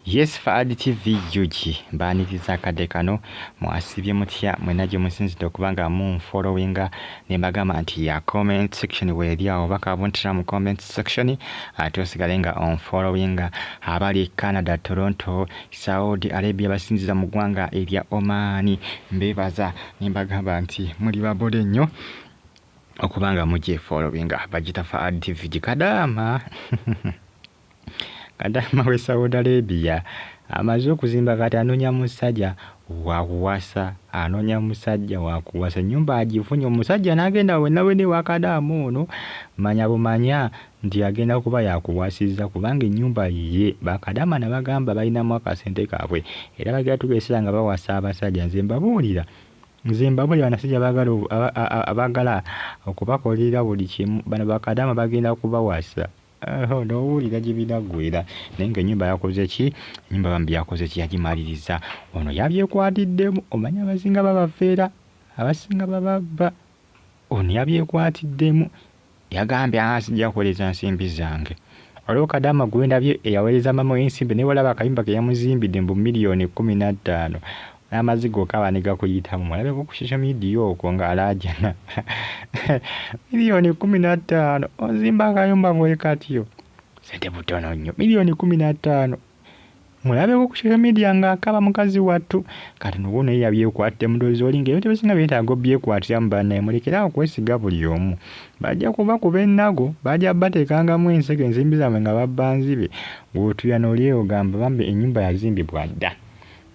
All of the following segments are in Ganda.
Yes Faad TV UG mbaaniriza akadde kano. Mwasibye mutya mwena gye musinzidde okuba nga munfollowinga? Ne mbagamba nti ya comment section weeri awo, bakabuntira mu comment section ate osigale nga onfollowinga. Abali Canada, Toronto, Saudi Arabia, basinziza mu ggwanga erya Oman, mbeebaza ne mbagamba nti muli babole nnyo okuba nga mugyefollowinga. Bagita Faad TV gikadaama Kadaama w'e Saudi Arabia amaze okuzimba, kati anoonya musajja wakuwasa, anoonya musajja wakuwasa. Ennyumba agifunye, omusajja n'agenda wenna wenna ewa Kadaama ono, manya bumanya nti agenda kuba yakuwasizza kubanga ennyumba ye. Bakadaama nabagamba balinamu akasente kaabwe era bagenda tugeesera nga bawasa abasajja. Nze mbabuulira, nze mbabuulira, banasajja abaagala okubakolerera buli kimu, bano bakadaama bagenda kubawasa. N'owulira gye binaggweera, naye ng'ennyumba yakoze ki? Ennyumba bambi yakoze ki? Yagimaliriza. Ono yabyekwatiddemu. Omanyi abasinga babafeera, abasinga bababba. Ono yabyekwatiddemu, yagambye, "Ah, sijja kuweereza nsimbi zange." Waliwo kadaama gwe ndabye eyaweereza maama w'ensimbi, naye walaba akayumba ke yamuzimbidde mbu miliyoni 15, n'amaziga okaba ne gakuyitamu. Mulabeko ku social media okwo ng'alaajana, miliyoni 15 ozimba akayumba bwe katyo, sente butono nnyo, miliyoni 15. Mulabeko ku social media ng'akaba mukazi wattu. Kati nogwo naye yabyekwatte. Mudoozi olinga ebintu ebisinga byetaaga obyekwatiramu. Bannaye, mulekere kwesiga buli omu, bajja kubakuba ennago, bajja bateekangamu enseke ensimbi zammwe nga babba nzibe. Bw'otuya n'oli ogamba bambi ennyumba yazimbibwa dda,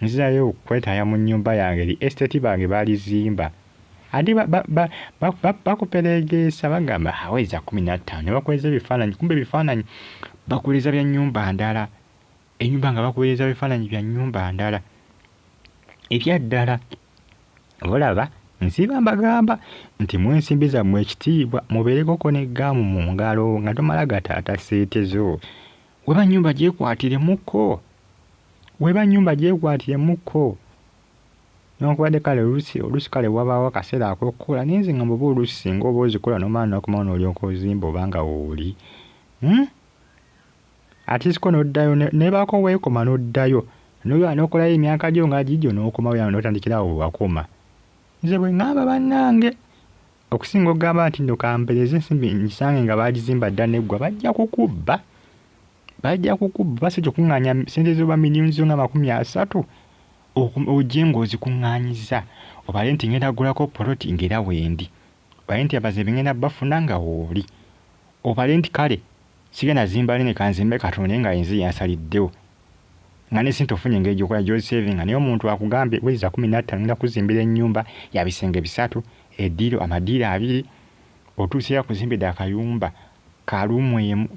nzirayo okwetaaya mu nnyumba yange, eri estate bange baalizimba. Ate bakupereegeesa, bagamba aweza 15, ne bakuweereza ebifaananyi, kumbe ebifaananyi bakuweereza bya nnyumba ndala, ennyumba nga bakuweereza bifaananyi bya nnyumba ndala ebyaddala. Olaba nsiiba mbagamba nti mu ensimbi zammwe ekitiibwa, mubeerekoko n'eggaamu mu ngalo nga tomala gataata ssente zo. Weba nnyumba gyekwatiremuko, weba nnyumba gyekwatiremuko, newankubadde kale oluusi oluusi kale wabaawo akaseera ak'okukola, naye nze ngamba oba oluusi singa oba ozikola n'omala n'okomawo n'olyoka ozimba oba nga wooli, At least ko n'oddayo nebaako weekoma n'oddayo n'okolayo emyaka gyo nga gigyo n'okomawo n'otandikira awo we wakoma. Nze bwe ŋŋamba bannange, okusinga okugamba nti nno kampereze ensimbi ngisange nga baagizimba dda neggwa, bajja kukubba, bajja kukubba. Basajja okuŋŋaanya ssente zo oba miliyoni zo nga 30 ojje ng'ozikuŋŋaanyizza, obale nti ŋŋenda kugulako poloti ng'era wendi, obale nti abazimbi ŋŋenda bafuna nga wooli, obale nti kale sigenda zimba nene, kanzimbe katono naye nga ensi yansaliddewo, nga ne ssente ofunye engeri gy'okola gy'ozisevinga. Naye omuntu akugambye weereza 15, ŋŋenda kuzimbira ennyumba ya bisenge bisatu, eddiiro, amadiiro abiri, otuuseyo akuzimbidde akayumba ka room emu,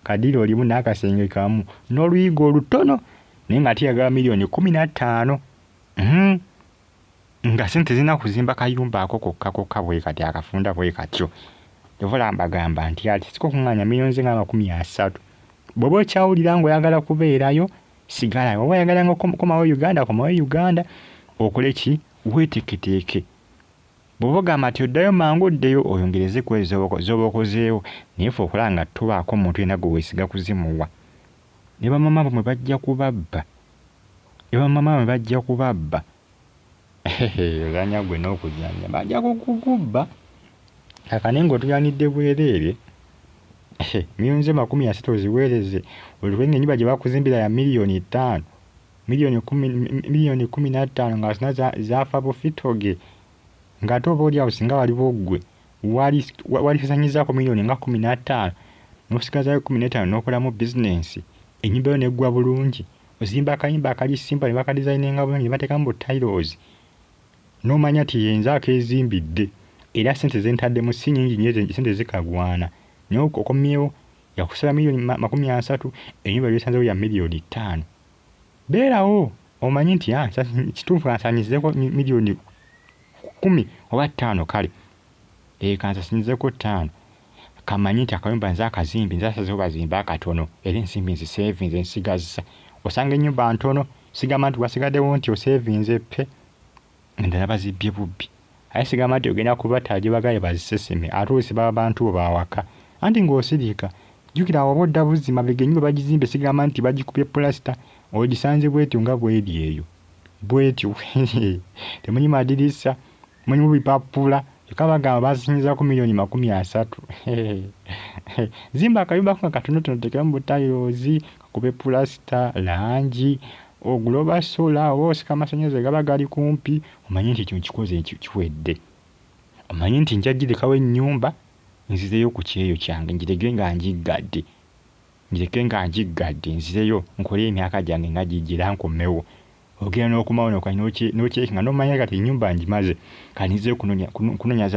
kadiiro limu n'akasenge kamu n'oluyiga olutono, naye ng'ate yagaba miliyoni 15, Nga ssente zirina kuzimba kayumba ako kokka kokka bwe kati akafunda bwe katyo. Kyova olaba mbagamba nti ati sika okuŋŋaanya miliyoni ze nga 30. Bw'oba okyawulira ng'oyagala kubeerayo, sigalayo. Oba oyagala nga komawo Uganda, komawo Uganda okole ki? Weeteeketeeke. Bw'oba ogamba nti oddayo mangu, oddeyo oyongereze ku ezo z'oba okozeewo, naye ffe okulaba nga tobaako muntu yenna gwe weesiga kuzimuwa. Ne bamaama bammwe bajja kubabba, ne bamaama bammwe bajja kubabba. Ozannya ggwe n'okuzannya, bajja kukukubba. Kaakano ng'otuyanidde bwereere, miliyoni zo 30 oziweereze olube ng'ennyumba gye bakuzimbira ya miliyoni 5, miliyoni 10, miliyoni 15 nga zonna zaafa bufitoge, ng'ate oba oli awo singa waliwo ggwe walisaasaanyizzaako miliyoni nga 15 n'osigazaayo 15 n'okolamu bizinensi, ennyumba yo n'eggwa bulungi, ozimba akayumba akali simple ne bakadesigninga bulungi ne bateekamu bu tiles, n'omanya nti yenze akeezimbidde era ssente ze ntaddemu si nnyingi nnyo, ssente zikagwana. Naye okomyewo yakusaba miliyoni 30, ennyumba gy'osanzeewo ya miliyoni 5. Beerawo omanyi nti kituufu kansaanyizeeko miliyoni 10 oba 5, kale kansaanyizeeko 5, kamanye nti akayumba nze akazimbye, nze asazeewo bazimbe akatono era ensimbi nziseevinze nsigazza. Osanga ennyumba ntono, sigamba nti wasigaddewo nti oseevinze pe, endala bazibbye bubbi. Aye sigamba nti ogenda kubata gye bagambye baziseseme, ate oluusi baba bantu bo bawaka. Anti ng'osirika Jjukira awo oba odda buzzi mabega ennyumba bagizimbe sigamba nti bagikubye pulasita ogisanze bwetyo nga bweri eyo bwetyo temuli madirisa mulimu bipapula kyokka bagamba basinyizaako 30 million. Zimba akayumba ko nga katonotono oteekemu butayiroozi kakube pulasita langi ogule oba solar oba osika amasannyalaze gaba gali kumpi omanye nti ekyo nkikoze kiwedde. Omanye nti nja girekawo ennyumba nzireyo ku kyeyo kyange ngireke nga ngiggadde ngireke nga ngiggadde nzireyo nkole emyaka gyange nga gijja era nkomewo. Ogenda n'okomawo n'okyekenga n'omanya kati ennyumba ngimaze kati nzizeeyo kunoonya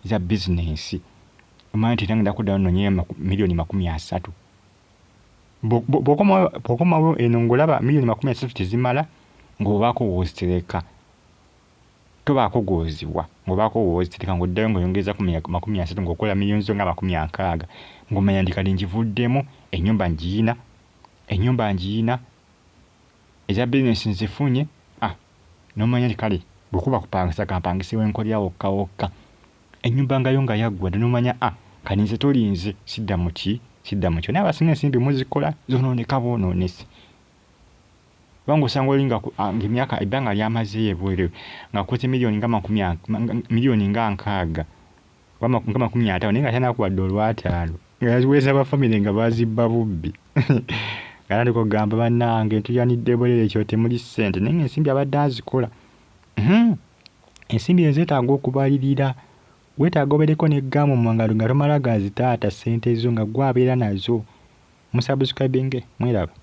za bizinensi omanya nti era ngenda kuddayo nnoonyeyo 30 million. Bw'okomawo eno ng'olaba 30 million tezimala ng'obaako w'ozitereka tobaako gw'oziwa ng'obaako w'ozitereka ng'oddayo ng'oyongezaako 30 ng'okola miliyoni zo nga 60 ng'omanya nti kati ngivuddemu ennyumba ngiyina ennyumba ngiyina eza bizinensi nzifunye ah n'omanya nti kale bwe kuba kupangisa kampangise we nkolera wokka wokka. Ennyumba nga yo nga yaggwa dda n'omanya ah kati nze tolinze sidda mu ki sidda mu kyo naye abasinga ensimbi muzikola zoonooneka bwonoonesi. Kubanga osanga oli nga emyaka ebbanga ly'amazeeyo ebweru ng'akoze miliyoni nga makumi miliyoni nga nkaaga oba nga 50 naye nga talinaako wadde olw'ataano nga yaziweereza ba famire nga bazibba bubbi ng'atandika okugamba bannange ntuyanidde bwereere ekyo temuli ssente naye ng'ensimbi abadde azikola. Ensimbi ezo zeetaaga okubalirira weetaaga obeereko ne ggaamu mu ngalo nga tomala gazitaata ssente zo nga ggwe abeera nazo. Musubscribinge mweraba.